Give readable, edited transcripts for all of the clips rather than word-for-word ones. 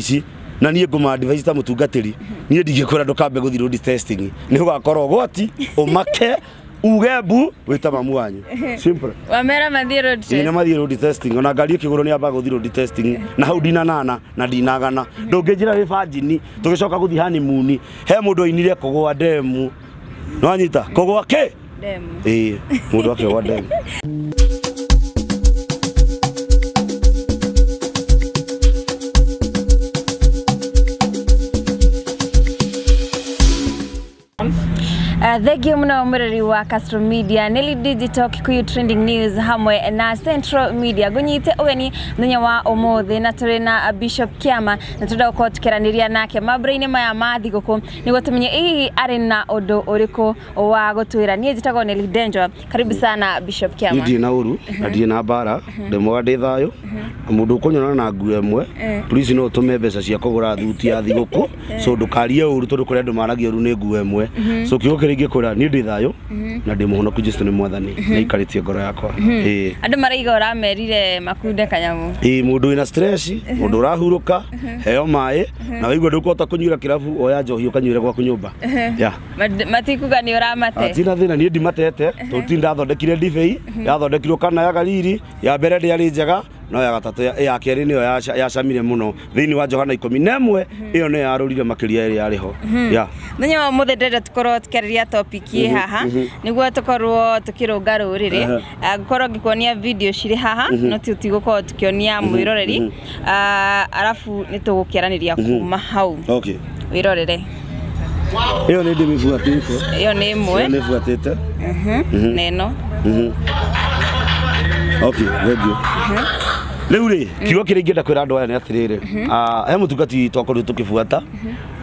Ici na niĩ ngũma advice ta mũtungatĩri, niĩ ndingĩkwĩra ndũkambe gũthiĩ road testing, nĩ ũgakorwo ũgwati ũmake uge mbu wĩta mamu wanyu, simple. Wamera mathiĩ road test. Nĩ mathiĩ road testing, ona ngari ĩkĩgũrwo nĩ yambaga gũthiĩ road testing, na hau ndinanana na ndinagana. Ndũngĩnjĩra wĩ virgin tũgĩcoka gũthiĩ honeymoon, he mũndũ oinire kũgũa ndemu, nĩwanyita kũgũa kĩ? Ndemu. Ĩĩ, mũndũ akĩgũa ndemu. Thank you muno mwirori wa Castro Media, Nelly Digital, Kikuyu Trending News hamwe na Central Media. Ngunyite ugeni muthenya wa umuthi na turi na Bishop Kiama na turenda gukorwo tukiraniria nake mambura-inĩ maya ma thigũkũ nĩguo tumenye hihi arĩ na ũndũ ũrĩkũ wa gũtwĩra. Niĩ njĩtagwo Nelly Denjwa. Karibu sana Bishop Kiama. Ndirĩ na ũru na ndirĩ na mbara, ndĩ mwega, ndĩ thayũ. Na mũndũ ũkũnyona na nguo ĩmwe, please no ũtũme mbeca cia kũgũra thuti ya thigũkũ, so ndũkarie ũru tondũ kũrĩ andũ maragia ũru nĩ nguo ĩmwe. So kiugo kĩrĩa ingĩkwĩra, niĩ ndĩ thayũ na ndĩ mũhonoku, Jesũ nĩ mwathani, nĩ aikarĩtie ngoro yakwa. Ĩĩ. Andũ maraiga ũramerire makunde kanyamũ. Ĩĩ, mũndũ wĩna stress, mũndũ ũrahurũka, heo maĩ, na waigua ndũkũhota kũnyuĩra kĩrabu, oya njohi ũkanyuĩre gwaku nyũmba. Yeah. Matikuga nĩ ũramate. Tina thĩna, niĩ ndimatete tondũ ti ndathondekire ndibei, yathondekirwo kana ya Galili, ya mbere ndĩarĩ njega, no ya gatatũ ya kerĩ nĩyo yacamire mũno thĩinĩ wa Johana 11, ĩyo nĩyo yarũrire makĩria ĩrĩa yarĩ ho. Yeah. Mũthenya wa ũmũthĩ ndĩrenda tũkorwo tũkĩarĩria topic ĩ haha nĩguo tũkorwo tũkĩrũnga rũrĩrĩ. Ngũkorwo ngĩkuonia video cirĩ haha, no ti tũtigũkorwo tũkĩonia mwĩroreri, arabu nĩ tũgũkĩaranĩria kuma hau. Okay. Wĩrorere. Ĩyo nĩ ndĩmĩbuatĩte. Ĩyo nĩ ĩmwe. Ĩyo nĩ buatĩte. Na ĩno. Okay, thank you. Rĩu rĩ, kiugo kĩrĩa ingĩenda kwĩra andũ aya nĩ atĩrĩrĩ, he mũtungati twakorirwo tũkĩbuata,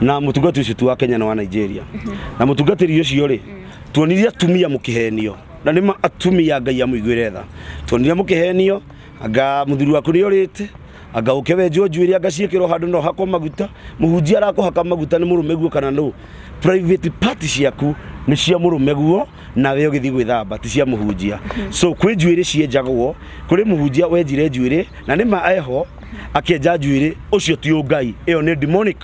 na mũtungati ũcio ti wa Kenya na wa Nigeria. Na mũtungatĩri ũcio rĩ, tuonirie atumia mũkĩhenio, na nĩ ma atumia Ngai amũiguĩre tha. Tuonirie mũkĩhenio, anga mũthuri waku nĩ orĩte, anga ũke wenjwo njuĩrĩ, anga ciĩkĩrwo handũ no hakwo maguta, mũhunjia arakũhaka maguta nĩ mũrũme guo kana nũ. Private party ciaku nĩ cia mũrũme guo, nawe ũgĩthiĩ gwĩthamba ti cia mũhunjia. So kwĩ njuĩrĩ cienjagwo, kũrĩ mũhunjia wenjire njuĩrĩ na nĩ ma eho akĩenja njuĩrĩ, ũcio ti ũngai, ĩyo nĩ demonic,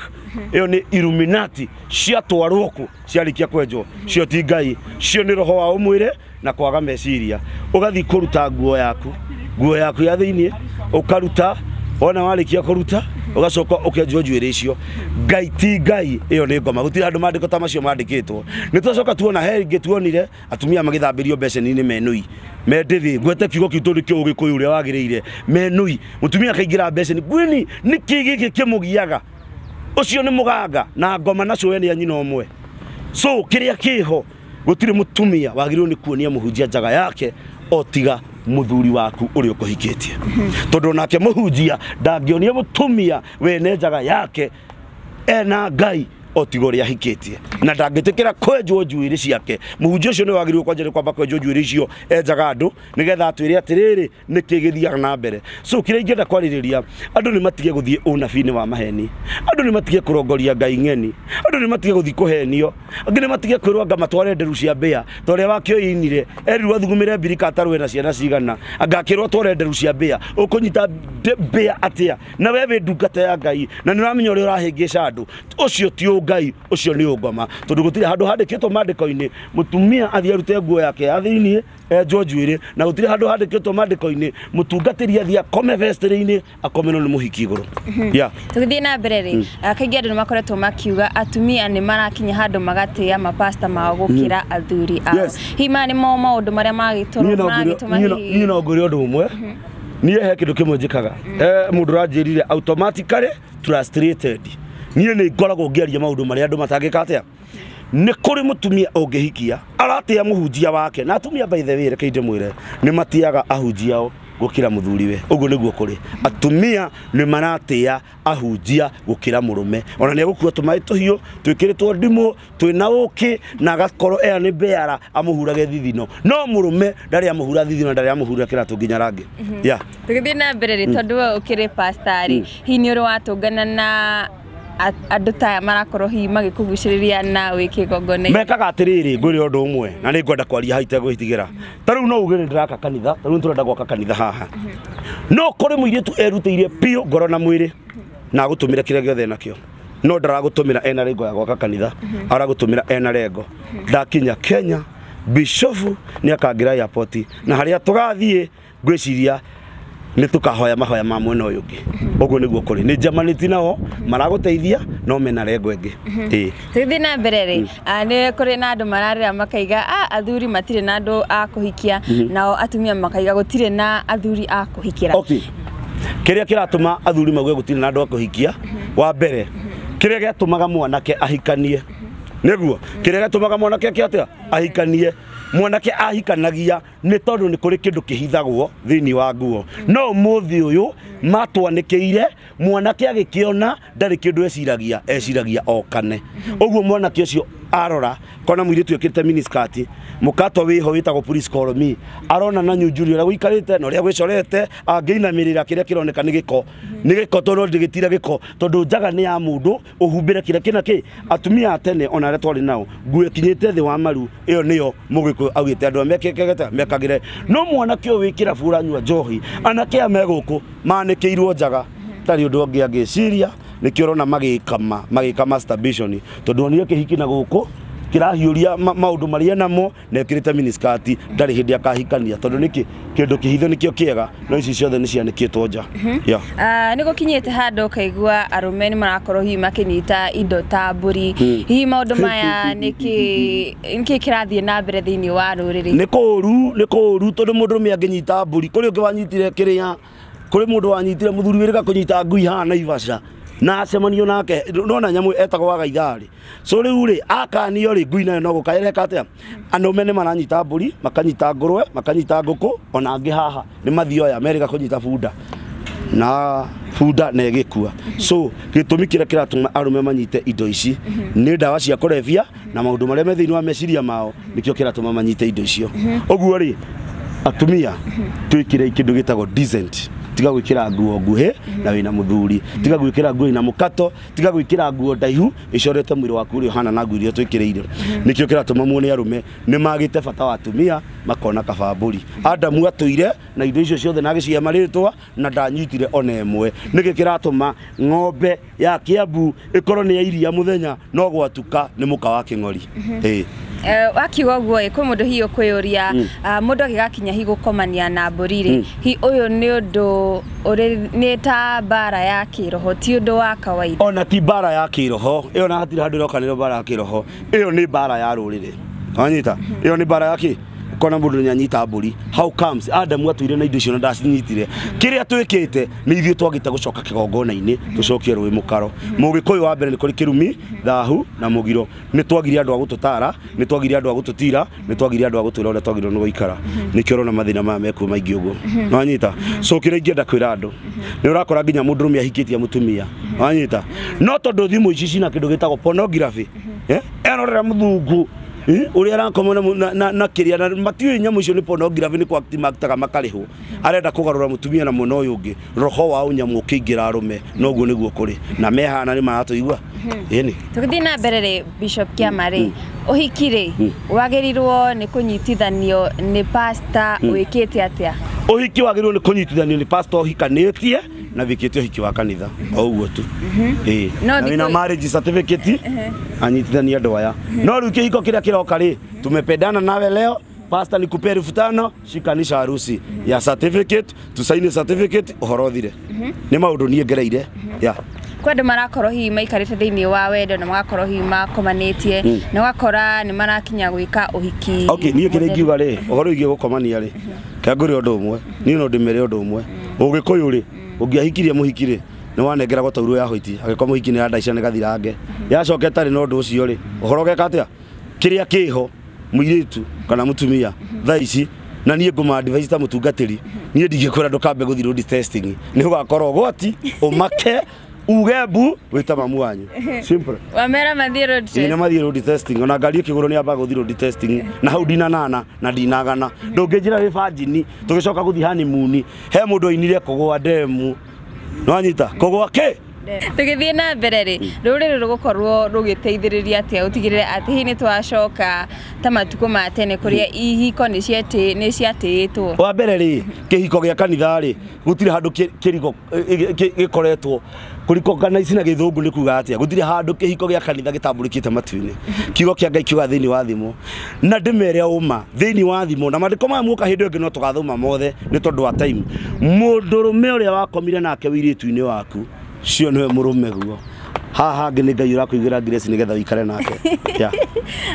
ĩyo nĩ Illuminati ciatwarwo kũ ciarĩkia kwenjwo, cio ti Ngai, cio nĩ roho wa ũmwĩrĩ na kwaga meciria. Ũgathiĩ kũruta nguo yaku, nguo yaku ya thĩiniĩ ũkaruta, wona warĩkia kũruta ũgacoka ũkenjwo njuĩrĩ icio. Ngai ti Ngai, ĩyo nĩ ngoma, gũtirĩ handũ maandĩko ta macio mandĩkĩtwo. Nĩ twacoka tuona he ingĩ tuonire atumia magĩthambĩrio mbeceni-inĩ menũi, mendĩthĩ, ngwete kiugo kĩu tondũ nĩkĩo Ũgĩkũyũ ũrĩa wagĩrĩire, menũi, mũtumia akaingĩra mbeceni, ngwĩni nĩkĩ gĩkĩ kĩmũgiaga? Ũcio nĩ mũganga na ngoma na cũwe nĩ a nyina ũmwe. So kĩrĩa kĩho, gũtirĩ mũtumia wagĩrĩirwo nĩ kuonia mũhunjia njaga yake o tiga mũthuri waku ũrĩa ũkũhikĩtie. Tondũ nake mũhunjia ndangĩonia mũtumia wene njaga yake ena Ngai o tiga ũrĩa ahikĩtie, na ndangĩtĩkĩra kwenjwo njuĩrĩ ciake. Mũhunjia ũcio nĩ wagĩrĩirwo kwanja nĩ kwamba kwenjwo njuĩrĩ icio enjaga andũ nĩgetha atwĩre atĩrĩrĩ nĩkĩ gĩthiaga na mbere. So kĩrĩa ingĩenda kwarĩrĩria, andũ nĩ matige gũthiĩ ũnabii-inĩ wa maheni, andũ nĩ matige kũrongoria Ngai ng'eni, andũ nĩ matige gũthiĩ kũhenio, angĩ nĩ matige kwĩrwo anga matware nderu cia mbĩa ta ũrĩa wakĩoinire erirwo athugumĩre mbirika atarũe na ciana cigana, anga akĩrwo atware nderu cia mbĩa. Ũkũnyita mbĩa atĩa na we wĩ ndungata ya Ngai na nĩ ũramenya ũrĩa ũrahĩngĩca andũ? Ũcio ti ũngai, ũcio nĩ ũngoma, tondũ gũtirĩ handũ handĩkĩtwo maandĩko-inĩ mũtumia athiĩ arute nguo yake ya thĩiniĩ enjwo njuĩrĩ, na gũtirĩ handũ handĩkĩtwo maandĩko-inĩ mũtungatĩri athiĩ akome vestry-inĩ akomerwo nĩ mũhiki igũrũ. Yeah. Tũgĩthiĩ na mbere rĩ, kaingĩ andũ nĩ makoretwo makiuga atumia nĩ marakinya handũ magatĩa mapasta mao gũkĩra athuri ao. Hihi maya nĩmo maũndũ marĩa maragĩtũma hihi? Niĩ no ngwĩre ũndũ ũmwe. Niĩ he kĩndũ kĩmwe njĩkaga. Mũndũ ũranjĩrire automatically frustrated. Niĩ nĩ ngoragwo ngĩaria maũndũ marĩa andũ matangĩka atĩa. Nĩ kũrĩ mũtumia ũngĩhikia aratĩa mũhunjia wake, na atumia by the way, reke ndĩmwĩre, nĩ matĩaga ahunjia ao gũkĩra mũthuriwe. Ũguo nĩguo kũrĩ. Atumia nĩ maratĩa ahunjia gũkĩra mũrũme. Ona nĩ egũkua tũmaĩ tũhiũ twĩkĩrĩtwo ndimũ twĩna ũkĩ, na agakorwo ĩyo nĩ mbĩara amũhurage thithino, no mũrũme ndarĩ amũhura thithino, ndarĩ amũhura kĩratũ nginya rangi. Yeah. Tũgĩthiĩ na mbere rĩ, tondũ we ũkĩrĩ pastor rĩ, hihi nĩ ũrĩ watũngana na andũ ta aya marakorwo hihi magĩkũgucĩrĩria na wĩ kĩgongona-inĩ? Mekaga atĩrĩrĩ, ngwĩre ũndũ ũmwe na nĩ ngwenda kwaria hau itegwĩtigĩra. Ta rĩu no uge nĩ ndĩraka kanitha, ta rĩu nĩ tũrenda gwaka kanitha haha. No kũrĩ mũirĩtu erutĩire biũ ngoro na mwĩrĩ, na agũtũmĩre kĩrĩa gĩothe nakĩo no ndaragũtũmĩra ena rengo ya gwaka kanitha aragũtũmĩra ena rengo ndakinya Kenya bishofu nĩ akangĩra airport na harĩa tũgathiĩ ngwĩciria nĩ tũkahoya mahoya ma mwena ũyũ ũngĩ ũguo nĩguo kũrĩ nĩ njamanĩti nao maragũteithia no mena rengo ĩngĩ. Tũgĩthiĩ na mbere rĩ, nĩ kũrĩ na andũ mararĩra makaiga athuri matirĩ na andũ a kũhikia nao atumia makaiga gũtirĩ na athuri a kũhikĩra. Okay. Kĩrĩa kĩratũma athuri mauge gũtirĩ na andũ a kũhikia wa mbere kĩrĩa gĩatũmaga mwanake ahikanie nĩguo kĩrĩa gĩatũmaga mwanake atĩa ahikanie mwanake ahikanagia nĩ tondũ nĩ kũrĩ kĩndũ kĩhithagwo thĩinĩ wa nguo no ũmũthĩ ũyũ matwanĩkĩire mwanake agĩkĩona ndarĩ kĩndũ eciragia eciragia okane ũguo mwanake ũcio arora kona mũirĩtu ekĩrĩte miniskirt mũkato wĩho wĩtagwo police call me arona na nyunjuri ũrĩa gũikarĩte na ũrĩa gwĩcorete angĩinamĩrĩra kĩrĩa kĩroneka nĩ gĩko nĩ gĩko tondũ ndĩgĩtira gĩko tondũ njaga nĩ ya mũndũ ũhumbĩre kĩrĩa kĩna kĩ atumia a tene ona arĩa twarĩ nao nguo ĩkinyĩte thĩ wa maru ĩyo nĩyo mũgĩkũyũ augĩte andũ mekĩkegete mekagĩre no mwanake ũyũ wĩ kĩrabu ũranyua njohi anake aya me gũkũ manĩkĩirwo njaga tarĩ ũndũ ũngĩ angĩciria nĩkĩo ũrona magĩka masturbation tondũ onire kĩhiki na gũkũ kĩrahiũria maũndũ marĩa namo na ĩkĩrĩte miniskirt ndarĩ hĩndĩ akahikania tondũ nĩkĩ kĩndũ kĩhithe nĩkĩo kĩega no ici ciothe nĩ cianĩkĩtwo nja. Nĩ gũkinyĩte handũ ũkaigua arũme nĩ marakorwo hihi makĩnyita indo ta mbũri hihi maũndũ maya nĩkĩ kĩrathiĩ na mbere thĩinĩ wa rũrĩrĩ? Nĩ kũũru tondũ mũndũrũme angĩnyita mbũri kũrĩ ũngĩ wanyitire kĩrĩa kũrĩ mũndũ wanyitire mũthuri wĩrĩga kũnyita ngui haha Naivasha na acemanio nake nona nyamũ etagwo wagaitharĩ so rĩu rĩ akanio rĩ ngui nayo no gũkaĩreka atĩa andũ mene maranyita mbũri makanyita ngũrwe makanyita ngũkũ ona angĩ haha nĩ mathioya merĩga kũnyita bunda na bunda na ĩgĩkua so gĩtũmi kĩrĩa kĩratũma arũme manyite indo ici nĩ ndawa cia kũrebia na maũndũ marĩa me thĩinĩ wa meciria mao nĩkĩo kĩratũma manyite indo icio ũguo rĩ atumia twĩkĩre kĩndũ gĩtagwo decent tiga gwikira nguo nguhĩ na wĩna mũthuri tiga gwikira nguo ina mũkato tiga gwikira nguo ndaihu icorete mwĩrĩ waku ũrĩa ũhana na nguo iria twĩkĩrĩire nĩkĩo kĩratũma muone arũme nĩ magĩte bata wa atumia makona kaba mbũri Adamu atũire na indo icio ciothe na agĩcihe marĩtwa na ndanyitire ona ĩmwe nĩkĩ kĩratũma ng'ombe ya Kiambu ĩkorwo nĩ ya iria mũthenya no gwatuka nĩ mũka wa kĩng'ori. Wakiuga ũguo ĩ kwĩ mũndũ hihi ũkwĩyũria mũndũ agĩgakinya hihi gũkomania na mbũri rĩ hihi ũyũ nĩ ũndũ ũrĩ nĩ ta mbara ya kĩroho ti ũndũ wa kawaida? Ona ti mbara ya kĩroho ĩyo na hatirĩ handũ ĩroka nĩ mbara ya kĩroho ĩyo nĩ mbara ya rũrĩrĩ wanyita ĩyo nĩ mbara ya kĩ kona mũndũ nĩanyita mbũri how comes Adamu atũire na indo icio na ndacinyitire kĩrĩa twĩkĩte nĩ ithuĩ twagĩte gũcoka kĩgongona-inĩ tũcokie rũĩ mũkaro mũgĩkũyũ wa mbere nĩ kũrĩ kĩrumi thahu na mũgiro nĩ twagire andũ a gũtũtara nĩ twagire andũ a gũtũtira nĩ twagire andũ a gũtwĩra ũrĩa twagĩrĩirwo nĩ gũikara nĩkĩo ũrona mathĩna maya mekuo maingĩ ũguo nĩwanyita so kĩrĩa ingĩenda kwĩra andũ nĩ ũrakora nginya mũndũrũme ahikĩtie mũtumia wanyita no tondũ thimũ ici cina kĩndũ gĩtagwo pornography erorera mũthungu ũrĩa arakoma na kĩrĩa na matiũĩ nyamũ icio nĩ pornography nĩ kwamaktaga makarĩhwo arenda kũgarũra mũtumia na mwena ũyũ ũngĩ roho wa ũnyamũ ũkĩingĩra arũme noguo nĩguo kũrĩ na mehana nĩ maratũigua. Ĩni tũgĩthiĩ na mbere rĩ Bishop Kĩama rĩ ũhiki rĩ wagĩrĩirwo nĩ kũnyitithanio nĩ pastor wĩkĩte atĩa? Ũhiki wagĩrĩirwo nĩ kũnyitithanio nĩ pastor ũhikanĩtie na wĩkĩte ũhiki wa kanitha o ũguo tu na wĩna marriage certificate anyitithania andũ aya no rĩu kĩhiko kĩrĩa kĩroka rĩ tumependana nawe leo pastor nikupe 5000 shikanisha harusi ya certificate tusaini certificate ũhoro ũthire nĩ maũndũ niĩ ngereire ya Kwĩ andũ marakorwo hihi maikarĩte thĩinĩ wa wendo na magakorwo hihi makomanĩtie na ũgakora nĩ marakinya gwĩka ũhiki. Okay, niĩ kĩrĩa ingiuga rĩ ũhoro wĩgiĩ gũkomania rĩ kĩa ngũrĩ ũndũ ũmwe niĩ no ndĩmere ũndũ ũmwe ũgĩkũyũ rĩ ũngĩahikirie mũhiki rĩ nĩ wanengeragwo taurũ ya hwaiti agĩkorwo mũhiki nĩ yandaica nĩ gathirange yacoka ĩtarĩ na ũndũ ũcio rĩ ũhoro ũgeka atĩa kĩrĩa kĩho mũirĩtu kana mũtumia thaa ici na niĩ ngũma advise ta mũtungatĩri niĩ ndingĩkwĩra ndũkambe gũthiĩ road testing nĩ ũgakorwo ũgwati ũmake uge mbu wĩta mamu wanyu simple wamera mathiĩ road test nĩ mathiĩ road testing ona ngari ĩkĩgũrwo nĩ yambaga gũthiĩ road testing na hau ndinanana na ndinagana ndũngĩnjĩra wĩ virgin tũgĩcoka gũthiĩ honeymoon he mũndũ oinire kũgũa ndemu nĩwanyita kũgũa kĩ Tũgĩthiĩ na mbere rĩ rũrĩrĩ rũgũkorwo rũgĩteithĩrĩria atĩa gũtigĩrĩra atĩ hihi nĩ twacoka ta matukũ ma tene kũrĩa ihiko nĩ ciatĩĩtwo? Wa mbere rĩ kĩhiko gĩa kanitha rĩ gũtirĩ handũ kĩrigo gĩkoretwo Kũrecognize na gĩthũngũ nĩ kuga atĩa? Gũtirĩ handũ kĩhiko gĩa kanitha gĩtambũrĩkĩte matu-inĩ. Kiugo kĩa Ngai kiuga thĩinĩ wa thimũ, na ndĩmere ũma thĩinĩ wa thimũ, na maandĩko maya muoka hĩndĩ ĩngĩ no tũgathoma mothe nĩ tondũ wa time. Mũndũrũme ũrĩa wakomire nake wĩirĩtu-inĩ waku, cio nĩwe mũrũme guo. Haha hangĩ nĩ Ngai ũrakũigĩra grace nĩgetha ũikare nake. Yeah.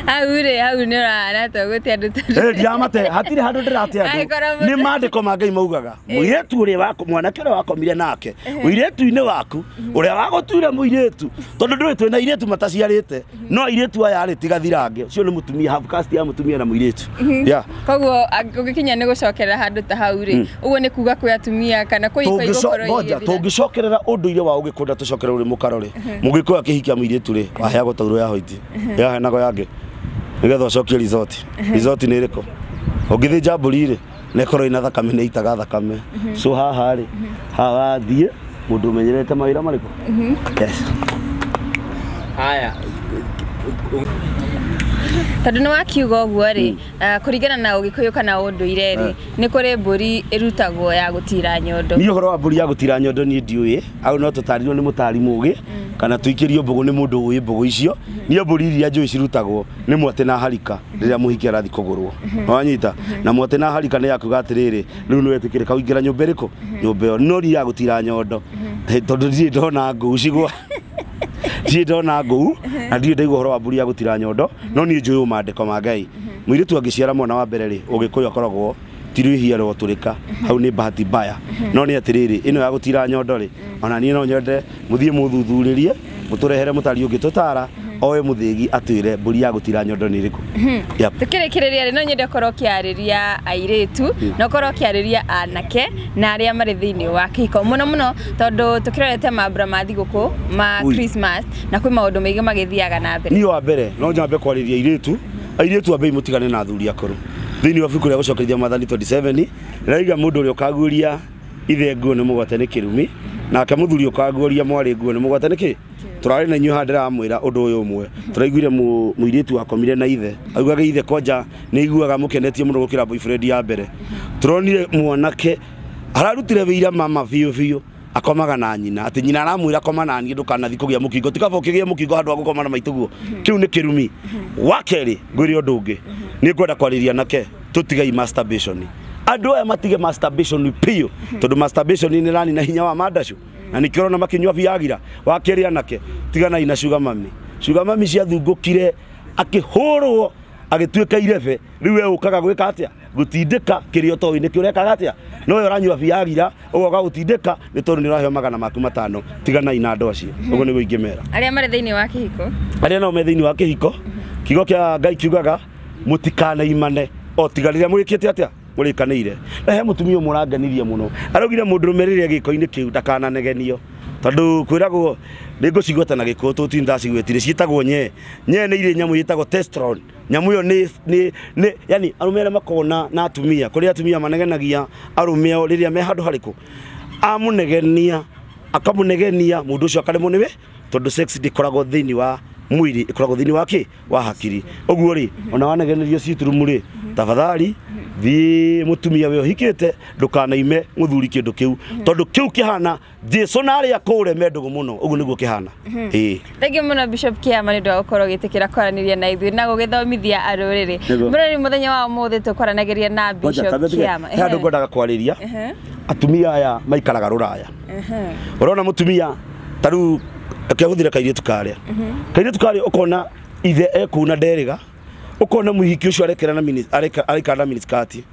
Hau rĩ, hau nĩ ũrahana ta ũgũte andũ tondũ Eh, ndiramate, hatirĩ handũ ndĩrate andũ. Angĩkorwo Nĩ maandĩko ma Ngai maugaga mũirĩtu ũrĩa wako, mwanake ũrĩa wakomire nake mũirĩtu-inĩ waku, ũrĩa wagũtuire mũirĩtu, tondũ ndũĩ twĩna airĩtu mataciarĩte, no airĩtu aya rĩ, tiga thirange, ũcio nĩ mũtumia, half caste ya mũtumia na mũirĩtu. Yeah. Koguo ũgĩkinya nĩ gũcokerera handũ ta hau rĩ, ũguo nĩ kuga kwĩ atumia kana kwĩ iko igũkorwo Ngoja, igĩthira. tũngĩcokerera ũndũire wa ũgĩkũnda, tũcokerere ũrĩ mũkaro rĩ, mũgĩkũyũ akĩhikia mũirĩtu rĩ, waheagwo taurũ ya hoiti, yaheanagwo yangĩ nĩgetha ũcokie resort. Resort nĩ ĩrĩkũ? Ũngĩthĩnja mbũri rĩ, na ĩkorwo ĩna thakame, nĩ ĩitaga thakame. So haha rĩ, haha wathiĩ mũndũ ũmenyerete mawĩra marĩkũ? Yes. Haya. Tondũ nĩ wakiuga ũguo rĩ, kũringana na ũgĩkũyũ kana ũndũire rĩ, nĩ kũrĩ mbũri ĩrutagwo ya gũtira nyondo. Niĩ ũhoro wa mbũri ya gũtira nyondo niĩ ndiũĩ, au no tũtarirwo nĩ mũtari mũgĩ kana tũikĩrio mbũgũ nĩ mũndũ ũĩ mbũgũ icio. Niĩ mbũri iria njũĩ cirutagwo nĩ mwatĩ na harika rĩrĩa mũhiki arathiĩ kũgũrwo. Wanyita? Na mwatĩ na harika nĩ yakuga atĩrĩrĩ, rĩu nĩ wetĩkĩrĩka ũingĩra nyũmba ĩrĩkũ? Nyũmba ĩyo. No ria ya gũtira nyondo, tondũ ndirĩ ndona ngũu cigwa, ndirĩ ndona ngũu na ndirĩ ndaigua ũhoro wa mbũri ya gũtira nyondo, no niĩ njũĩ maandĩko ma Ngai. Mũirĩtu angĩciara mwana wa mbere rĩ, ũgĩkũyũ akoragwo ti rwĩhia rwatũrĩka, hau nĩ bahati mbaya. No nĩ atĩrĩrĩ, ĩno ya gũtira nyondo rĩ, ona niĩ no nyende mũthiĩ mũthuthurĩrie, mũtũrehere mũtari ũngĩ tũtara oe mũthĩgi atwĩre mbũri ya gũtira nyondo nĩ ĩrĩkũ. Yep. Tukĩrĩkĩrĩria rĩ, no nyende ũkorwo ũkĩarĩria airĩtu na ũkorwo ũkĩarĩria anake na arĩa marĩ thĩinĩ wa kĩhiko mũno mũno, tondũ tũkĩrorete mambura ma thigũkũ ma Ui. Christmas na kwĩ maũndũ maingĩ magĩthiaga na mbere. Niĩ wa mbere no nyambe kwarĩria airĩtu. Airĩtu ambei mũtigane na athuri akũrũ. Thĩinĩ wa ibuku rĩa gũcokerithia Mwathani 27 rĩrauga mũndũ ũrĩa ũkaguũria ithe nguo nĩ mũgwate nĩ kĩrumi, nake mũthuri ũkaguũria mwarĩ nguo nĩ mũgwate nĩ kĩ. Tũrarĩ na inyuĩ haha, ndĩramwĩra ũndũ ũyũ ũmwe. Tũraiguire mũirĩtu wakomire na ithe, augaga ithe kwanja nĩ aiguaga mũkenetie mũno gũkĩra boyfriend ya mbere. Tũronire mwanake ararutire wĩira mama biũ biũ akomaga na nyina, atĩ nyina aramwĩra koma na niĩ ndũkanathiĩ kũgĩa mũkingo, tikaba ũkĩgĩa mũkingo handũ ha gũkoma na maitũguo. Kĩu nĩ kĩrumi. Wa kerĩ, ngwĩre ũndũ ũngĩ, nĩ ngwenda kwarĩria nake, tũtigei masturbation. Andũ aya matige masturbation biũ, tondũ masturbation nĩ ĩranina hinya wa mandacu, na nĩkĩo ũrona makĩnyua Viagra. Wa kerĩ, anake, tiganai na sugar mummy. Sugar mummy ciathungũkire, akĩhũrwo agĩtuĩka irebe. Rĩu we ũkaga gwĩka atĩa? Gũtindĩka kĩrĩa ũtoĩ nĩkĩo ũrekaga atĩa, no we ũranyua Viagra ũgoka gũtindĩka nĩ tondũ nĩ ũraheo 500. Tiganai na andũ acio. Ũguo nĩguo ingĩmera. Arĩa marĩ thĩinĩ wa kĩhiko? Arĩa nao me thĩinĩ wa kĩhiko, kiugo kĩa Ngai kiugaga mũtikanaimane o tiga rĩrĩa mũrĩkĩte atĩa? Mũrĩkanĩire. Na he mũtumia ũmwe ũrangenirie mũno, araugire mũndũrũme rĩrĩa gĩko-inĩ kĩu ndakananegenio, tondũ kwĩragwo nĩ ngũcigweta na gĩkũyũ tũtini ndacigwetire, ciĩtagwo nye nye, nĩ irĩ nyamũ ĩtagwo testosterone. Nyamũ ĩyo nĩ yani arũme arĩa makoragwo na atumia, kũrĩ atumia manegenagia arũme ao rĩrĩa me handũ harĩkũ, amũnegenia akamũnegenia, mũndũ ũcio akaremwo nĩwe, tondũ sex ndĩkoragwo thĩinĩ wa mwĩrĩ, ĩkoragwo thĩinĩ wa kĩ? Wa hakiri. Ũguo rĩ, ona wanegenerio citurumu rĩ, tafadhali thiĩ mũtumia we ũhikĩte, ndũkanaime mũthuri kĩndũ kĩu, tondũ kĩu kĩhana Jesu na arĩa kũre me ndũgũ mũno. Ũguo nĩguo kĩhana, ĩĩ. Thengiũ mũno, Bishop Kiama, nĩ ũndũ wa gũkorwo ũgĩtĩkĩra kwaranĩria na ithuĩ na gũgĩthomithia arũrĩrĩ. Nĩguo. Mũrori, mũthenya wa ũmũthĩ tũkwaranagĩria na Ngoja, Bishop tambia tige, Kiama. he handũ ngwendaga kwarĩria atumia aya maikaraga rũraya. Ũrona mũtumia ta rĩu akĩhũthĩra kairĩtu karĩa, ũkona ithe ekuna nderĩga, ũkona mũhiki ũcio arekera na araikara na miniskirt.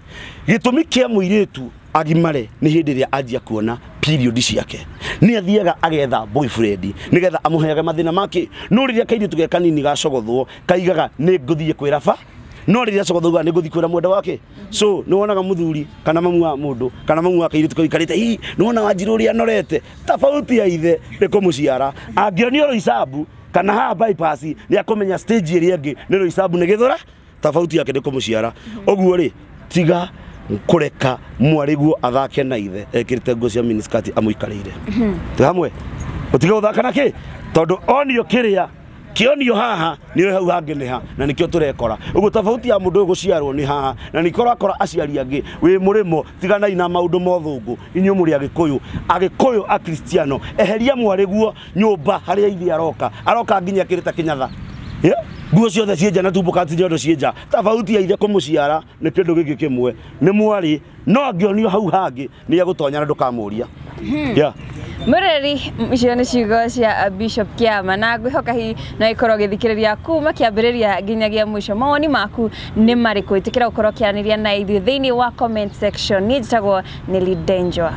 Gĩtũmi kĩa mũirĩtu agimare nĩ hĩndĩ ĩrĩa anjia kuona period ciake, nĩ athiaga agetha boyfriend nĩgetha amũheage mathĩna make. No rĩrĩa kairĩtu ge kanini gacogothwo, kaigaga nĩ ngũthiĩ kwĩra ba, no rĩrĩa cogothwo nĩ ngũthiĩ kwĩra mwenda wake. So nĩ wonaga mũthuri kana mamu wa mũndũ kana mamu wa kairĩtu kau ikarĩte, hihi nĩ wona Wanjirũ ũrĩa anorete, tofauti ya ithe nĩ kũmũciara. Angĩonio Roysambu kana haha bypass, nĩ akũmenya stage ĩrĩa ĩngĩ nĩ Roysambu nĩ gĩthũra, tofauti yake nĩ kũmũciara. Ũguo rĩ, tiga kũreka mwarĩguo athake na ithe ekĩrĩte nguo cia miniskirt amũikarĩire. Twĩ hamwe? Ũtige gũthaka na kĩ, tondũ onio kĩrĩa Akĩonio haha nĩ hau hangĩ nĩ ha, na nĩkĩo tũrekora ũguo tofauti ya mũndũ ũyũ gũciarwo nĩ haha, na nĩkĩo ũrakora aciari angĩ wĩ mũrĩmo. Tiganai na maũndũ ma ũthũngũ, inyuĩ mũrĩ Agĩkũyũ, Agĩkũyũ Akristiano. Eheria mwarĩguo nyũmba harĩa ithe aroka, aroka nginya akĩrĩta kĩnyatha. Yeah? Nguo ciothe ciĩ nja na tumbo nyondo ciĩ nja. Tofauti ya ithe kũmũciara nĩ kĩndũ gĩkĩ kĩmwe nĩ mwarĩ, no angĩonio hau hangĩ nĩ egũtonya na ndũkamũria. Yeah. Mũreri, icio nĩ ciugo cia Bishop Kĩama, na ngwĩhoka hihi no ĩkorwo ũgĩthikĩrĩria kuma kĩambĩrĩria nginyagia mũico. Mawoni maku nĩ marĩkũ? Ĩtĩkĩra gũkorwo ũkĩaranĩria na ithuĩ thĩinĩ wa comment section. Niĩ njĩtagwo Nelly Denjwa.